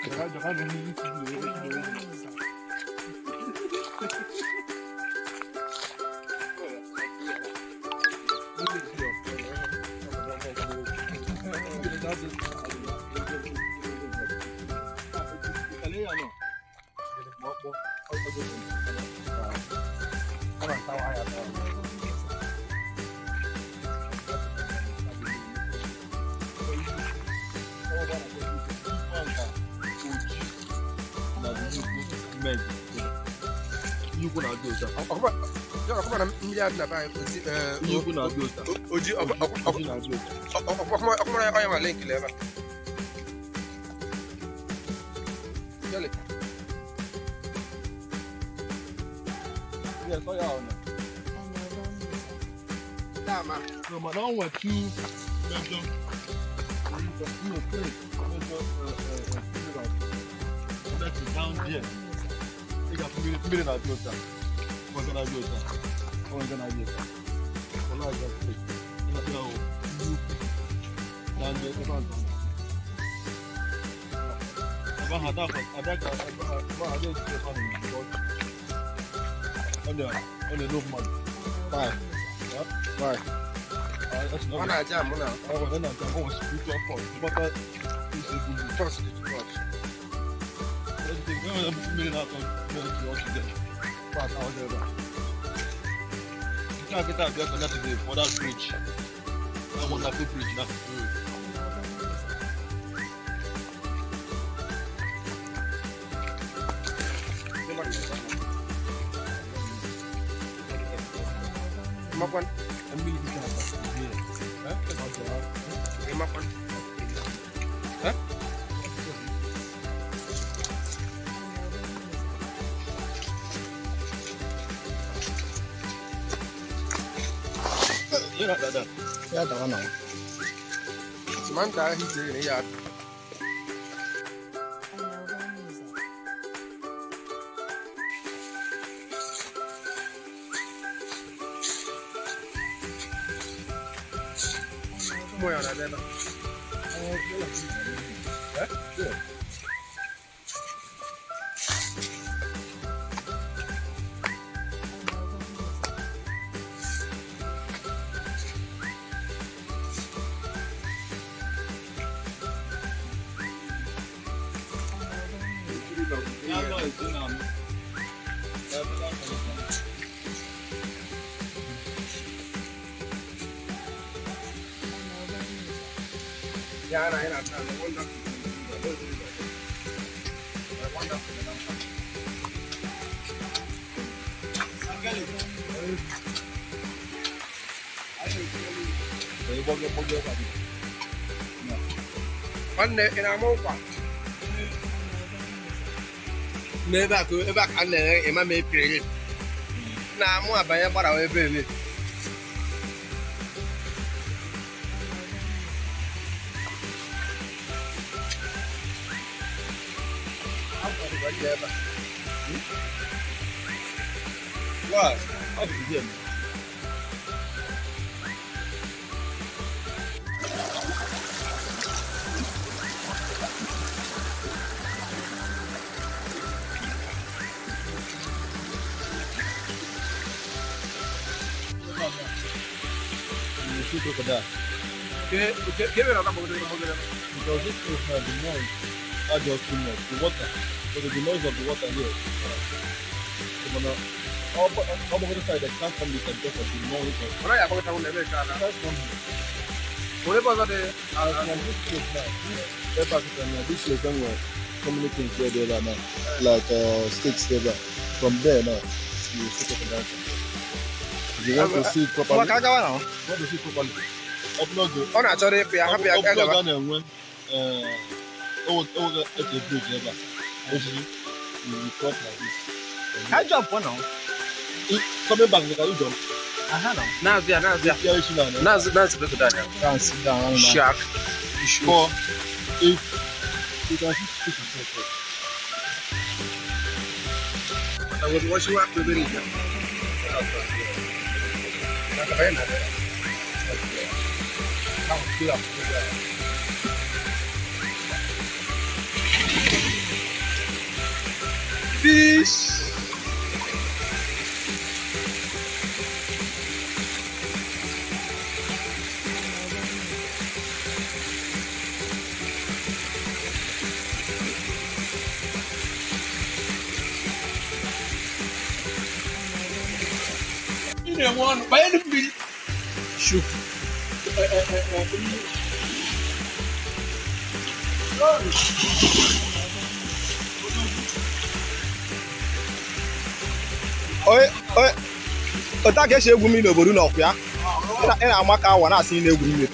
Ọkịta. Nnukwu na-adị ụta. Ọkụma na mmiri adị na be anyị oji Nnukwu na-adị ụta. Oji Oji na-adị ụta. Ọkụma ọnya ma link ebe a. Jale. Yes, ọ ya ọ na. Dama. No, mana ọ nwere two major, no, three major minerals. That is down there. Ị ga-afụ mmiri, mmiri na-adị ụta. Ọ ga na-adị ụta. Ọ ga na-adị ụta. Ọ na-aga straight. Ị na-akpọ ya nnukwu. Down there, ebe ahụ. Ebe ahụ ada ada ka ebe ahụ ebe ahụ ada ejide ebe ahụ ọ na-elo mmadụ. Why? Why? Ọ na-aja mụ na Ọ nwere na-aja, ọ nwere spiritual force. Ịgbata isi egwu. Force dị too much. Mmiri na-atọ mmiri ọchị pass out ebe a. Nke a kịta abịa connect to the other bridge. That wonderful bridge na. Ndị mmadụ na-ebe ahụ. Ịmakwan? Mmiri dị ka ata. Eh? Ọ dị Ịmakwan? Eh? Ya na da. Ya dawa na. Samantha ahụ ije na ya. Ụmụ ya na-abịa ebe a. Eh? Ya nọ ezi na m. Ya bụ na m. Ya na anyị na-ata anụ, wonderful. Wonderful. Onye gbọgọ gbọgọ ebe a dị. Nwanne, ị na-ama ụkwa? N'ebe a ka ebe a ka a na-ere ịma ma epiri na mụ abanye gbara ebe ele. Ebe a. Why? How did you hear me? You see crocodile. Ke ebe na-ata gbogidere gbogidere? Because this place now, the noise, not just too much. The water, because the noise of the water here. So, man, all over the side, they can't come because of the noise. Of, Ọ naghị agbagọta ụlọ ebe nke ala. can't come here. Onye ebe ọzọ dị? From this place now, this ebe a kịta now, this place when we're so many things here there now, like sticks there. From there now, you see crocodile from there. If you want to see it properly, Ngwa ka agawa na. you want to see it properly, upload the Ọ na-achọrọ ịpụ ya, hapụ ya ka upload gaba. a na-enwe oge eche bridge ebe a osisi, you will cross like this. Ka jump na. Coming back, you can jump. Aha na. Na-azụ ya, na-azụ ya. Ya isi na na Na-azụ, na-azụ crocodile ya. Go and sit down. Shark. Four, eight, you can see six and four. Na wasu wa obere ije. Na gaba ya na-abịa. Ahụ, kila. Fish. Ị na-enwe ọnụ banye na mmiri. Shuku. Onye onye otu a ka esi egwu mmiri n'obodo na ọkụ ya. Ị na-ama ka awa na-asị ị na-egwu mmiri.